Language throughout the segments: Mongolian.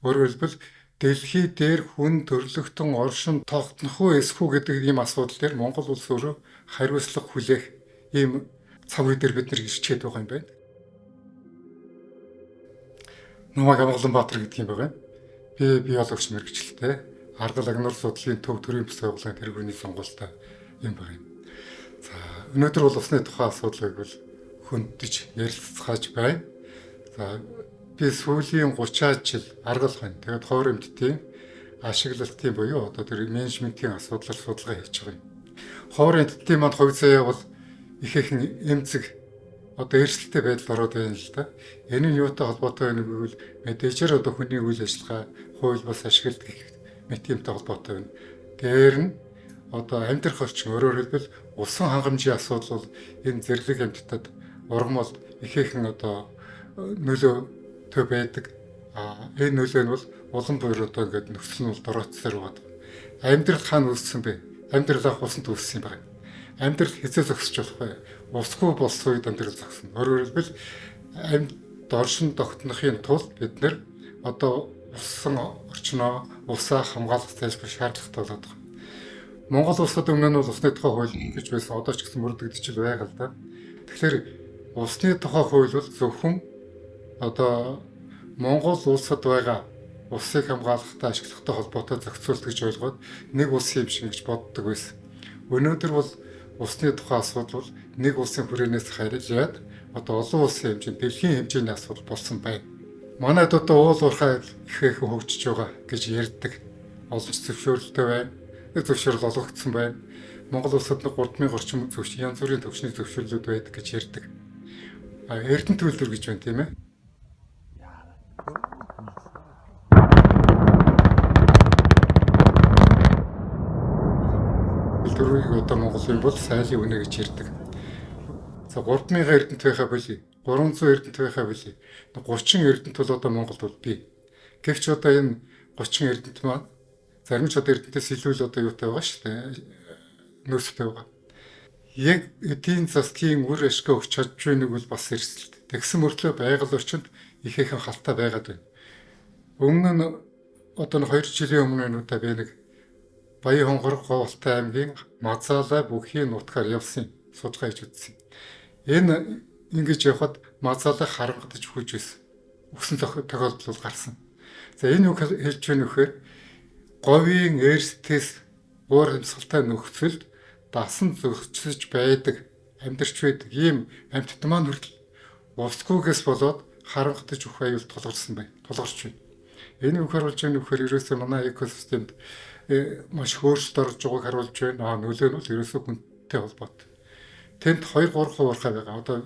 Өөрөөр хэлбэл дэлхий дээр хүн төрлөختөн оршин тогтнох уу эсэх үү гэдэг ийм асуудал дээр Монгол улс өөрөө хариуцлага хүлээх ийм цаг үе дээр бид нар ирчээд байгаа юм байна. Намайг Амгаланбаатар гэдэг юм байна. Би биологч мэргэжилтэй. Аргал агнуур судлалын төв төрийн бус байгууллагын тэргүүний сонгуультай юм байна. За, өнөөдөр бол усны тухай асуудлыг бол хөндөж ярилцгааж байна. За, би сүүлийн 30 жил аргал хонь. Тэгээд ховор эмтдийн ашиглалтын буюу одоо тэр менежментийн асуудлаар судалгаа хийж байгаа юм. Ховор эмтдийн манд хувь заяа бол ихээхэн эмзэг одоо эрсдэлтэй байдал ороод байна л да. Энэ нь юутай холбоотой байна гэвэл мэдээжээр одоо хүний үйл ажиллагаа, хууль бас ашиглалт гэх мэт юмтай холбоотой байна. Дээр нь одоо амьдрах орчин, өөрөөр хэлбэл усан хангамжийн асуудал бол энэ зэрлэг амьтдад ургамал ихээхэн одоо нөлөөтэй байдаг. А энэ нөлөө нь бол улам бүр одоо ингээд нөхцөл нь бол дороотсоор байгаа. Амьдрал хаана үүссэн бэ? Амьдрал ах усанд үүссэн юм байна. Амьдрал хэзээ зогсож болох вэ? Усгүй болсон үед амьдрал зогсно. Өөрөөр хэлбэл амьд доршин тогтнохын тулд бид нэр одоо усан орчноо, усаа хамгаалах зайлшгүй шаардлагатай болоод байгаа. Монгол улсад өмнө нь бол усны тухай хууль гэж байсан. Одоо ч гэсэн мөрдөгдөж л байгаа л да. Тэгэхээр усны тухай хууль бол зөвхөн одоо Монгол улсад байгаа усыг хамгаалахтай, ашиглахтай холбоотой зохицуулт гэж ойлгоод нэг улсын юм шиг гэж боддог байсан. Өнөөдөр бол усны тухай асуудал бол нэг улсын хүрээнээс харилаад одоо олон улсын хэмжээнд, дэлхийн хэмжээний асуудал болсон байна. Манайд одоо уул уурхай их их хөгжиж байгаа гэж ярьдаг. Олон ч зөвшөөрөлтэй байна. Зөвшөөрөл олгогдсон байна. Монгол улсад нэг 3000 орчим зөвш янз бүрийн төвшний зөвшөөрлүүд байдаг гэж ярьдаг. А Эрдэнэ төлөөр гэж байна, тийм ээ. Дөрвийг одоо Монголын бол сайлын үнэ гэж ярьдаг. За, 3000 эрдэнэт байхаа боли. 300 эрдэнэт байхаа боли. 30 эрдэнэт бол одоо Монголд бол бий. Гэвч одоо энэ 30 эрдэнэт маань зарим ч одоо эрдэнэтээс илүү л одоо юутай байгаа шүү дээ. Нөөцтэй байгаа. Яг эдийн засгийн үр ашгаа өгч чадж байныг бол бас эрсдэлт. Тэгсэн мөртлөө байгаль орчинд ихээхэн халтай байгаад байна. Өмнө нь одоо 2 жилийн өмнө нүдэ би нэг Баян хонгор Говьалтай аймгийн Мазаалай бүхийн нутгаар явсан судалгаа хийж үзсэн. Энэ ингэж явхад Мазаалай харангадаж хүйж байсан. Өгсөн тохиолдол бол гарсан. За, энэ юу хэлж байна вэхээр говийн эрстэс уур амьсгалтай нөхцөлд дасан зохицож байдаг, амьдарч байдаг ийм амьтад маань хүртэл усгүйгээс болоод харангадаж өгөх аюул тулгарсан байна. Тулгарч байна. Энэ юу харуулж байна вэхээр ерөөсөө манай экосистемд маш өөрчлөлт орж байгааг харуулж байна. А нөлөө нь бол ерөөсөө хүнтэй холбоотой. Тэнд 2 3 уурхай байгаа. Одоо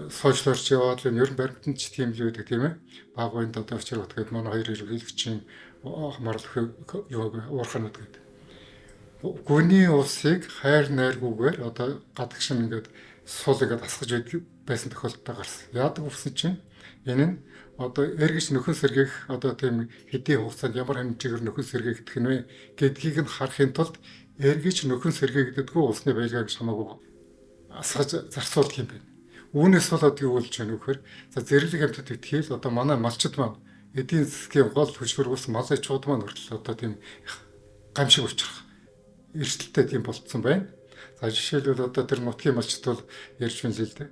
сошиалорч яваад л ер нь баримтан ч тийм л байдаг, тийм ээ. Баг уйнд одоо очир утгаад манай хоёр ерөнхийлөгчийн хамгаалах юу уурханууд гэдэг. Гүний усыг хайр найргүйгээр одоо гадагш нь ингээд сул ингээд асгаж байсан тохиолдол гарсан. Яадаг үсэн чинь энэ нь одоо эргэж нөхөн сэргээх одоо тийм хэдийн хугацаанд ямар хэмжээгээр нөхөн сэргээгдэх нь вэ гэдгийг нь харахын тулд эргэж нөхөн сэргээгддэггүй усны байлгаа гэж хамаагүй асгаж зарцуулдаг юм байна. Үүнээс болоод юу болж байна вэ гэхээр за зэрлэг амьтад итгэл одоо манай малчид маань эдийн засгийн гол хөшүүрэг ус мал ачууд маань хүртэл одоо тийм гамшиг учрах эрсдэлтэй тийм болцсон байна. За, жишээлбэл одоо тэр нутгийн малчид бол ярьж байна л дээ.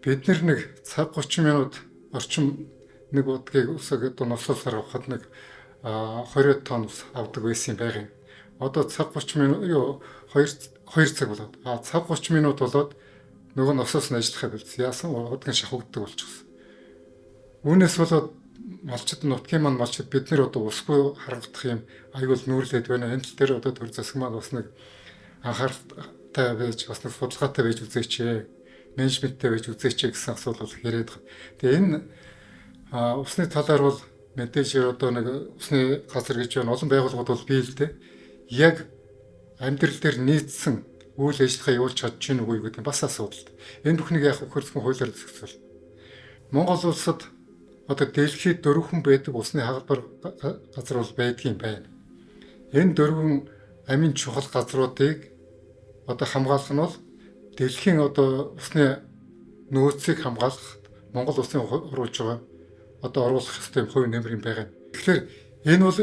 Бид нэг цаг 30 минут орчим нэг удгийг усаг одоо носоосоор авахад нэг 20 тонн ус авдаг байсан юм байгаа юм. Одоо цаг 30 минут юу 2 2 цаг болоод цаг 30 минут болоод нөгөө носоос нь ажиллахаа болсон. Яасан удгийн шахагддаг болчихсон. Үүнээс болоод малчид, нутгийн маань малчид бид нэр одоо усгүй харагдах юм аюул нүүрлээд байна. Энэ тал дээр одоо төр засаг маань бас нэг анхааралтай байж, бас нэг судалгаатай байж үзээч ээ. Менежменттэй байж үзээч гэсэн асуудал бол яриад байгаа. Тэгээ энэ усны талаар бол мэдээж одоо нэг усны газар гэж байна. Олон байгууллагууд бол бий л дээ. Яг амьдрал дээр нийцсэн үйл ажиллагаа явуулж чадж гин үгүй гэдэг нь бас асуудал. Энэ бүхнийг яах вэ гэхээр зөвхөн хуулиар зохицуул. Монгол улсад одоо дэлхийд дөрвөн байдаг усны хагалбар газар бол байдгийн байна. Энэ дөрвөн амин чухал газруудыг одоо хамгаалах нь бол дэлхийн одоо усны нөөцийг хамгаалах Монгол улсын хуруулж байгаа одоо оруулах ёстой юм хувь нэмэр юм байгаа. Тэгэхээр энэ бол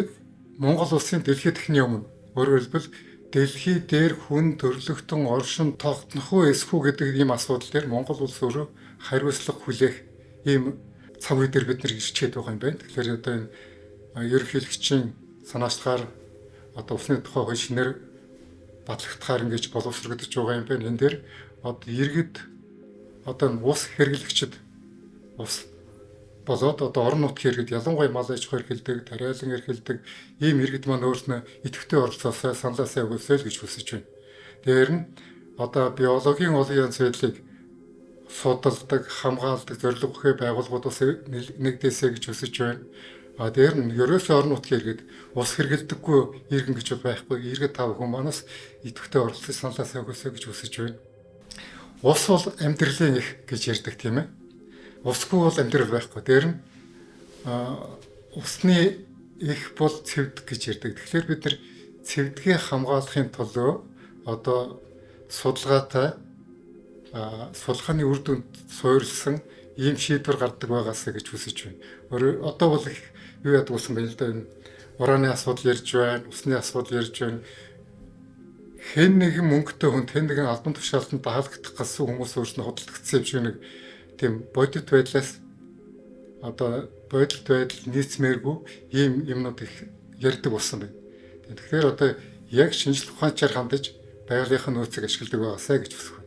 Монгол улсын дэлхийд дахны өмнө, өөрөөр хэлбэл, дэлхий дээр хүн төрлөختөн оршин тогтнох уу эсэх үү гэдэг ийм асуудал дээр Монгол улс өөрөө хариуцлага хүлээх ийм цаг үе дээр бид нар ирчээд байгаа юм байна. Тэгэхээр одоо энэ ерөнхийлөгчийн санаачлагаар одоо усны тухай хууль шинээр батлагдахаар ингэж боловсрогдож байгаа юм байна. Энэ дээр одоо иргэд, одоо ус хэрэглэгчид ус болоод одоо орон нутгийн иргэд, ялангуяа мал аж ахуй эрхэлдэг, тариалан эрхэлдэг ийм иргэд маань өөрснөө идэвхтэй оролцоосоо, саналаасаа өгөөсэй л гэж хүсэж байна. Дээр нь одоо биологийн олон янз байдлыг судалдаг, хамгаалдаг зорилго бүхий байгууллагууд бас нэгдээсэй гэж хүсэж байна. А дээр нь ерөөсөө орон нутгийн иргэд, ус хэрэглэдэггүй иргэн гэж байхгүй. Иргэд та бүхэн манаас идэвхтэй оролцож, саналаасаа өгөөсэй гэж хүсэж байна. Ус бол амьдралын эх гэж ярьдаг, тийм ээ. Усгүй бол амьдрал байхгүй. Дээр нь усны эх бол цэвдэг гэж ярьдаг. Тэгэхээр бид нар цэвдгээ хамгаалахын төлөө одоо судалгаатай, судалгааны үр дүнд суурилсан ийм шийдвэр гардаг байгаасаа гэж хүсэж байна. Өөрөө одоо бол их юу яадаг болсон бэ л да, энэ ураны асуудал ярьж байна, усны асуудал ярьж байна. Хэн нэгэн мөнгөтэй хүн, хэн нэгэн албан тушаалтанд даалгдах гэсэн хүмүүс өөрснөө худалдагдсан юм шиг нэг тийм бодит байдлаас, одоо бодит байдал нийцмээргүй ийм юмнууд их ярьдаг болсон байна. Тэгэхээр одоо яг шинжлэх ухаанчаар хандаж байгалийнхын нөөцийг ашигладаг байгаасай гэж хүсэж байна.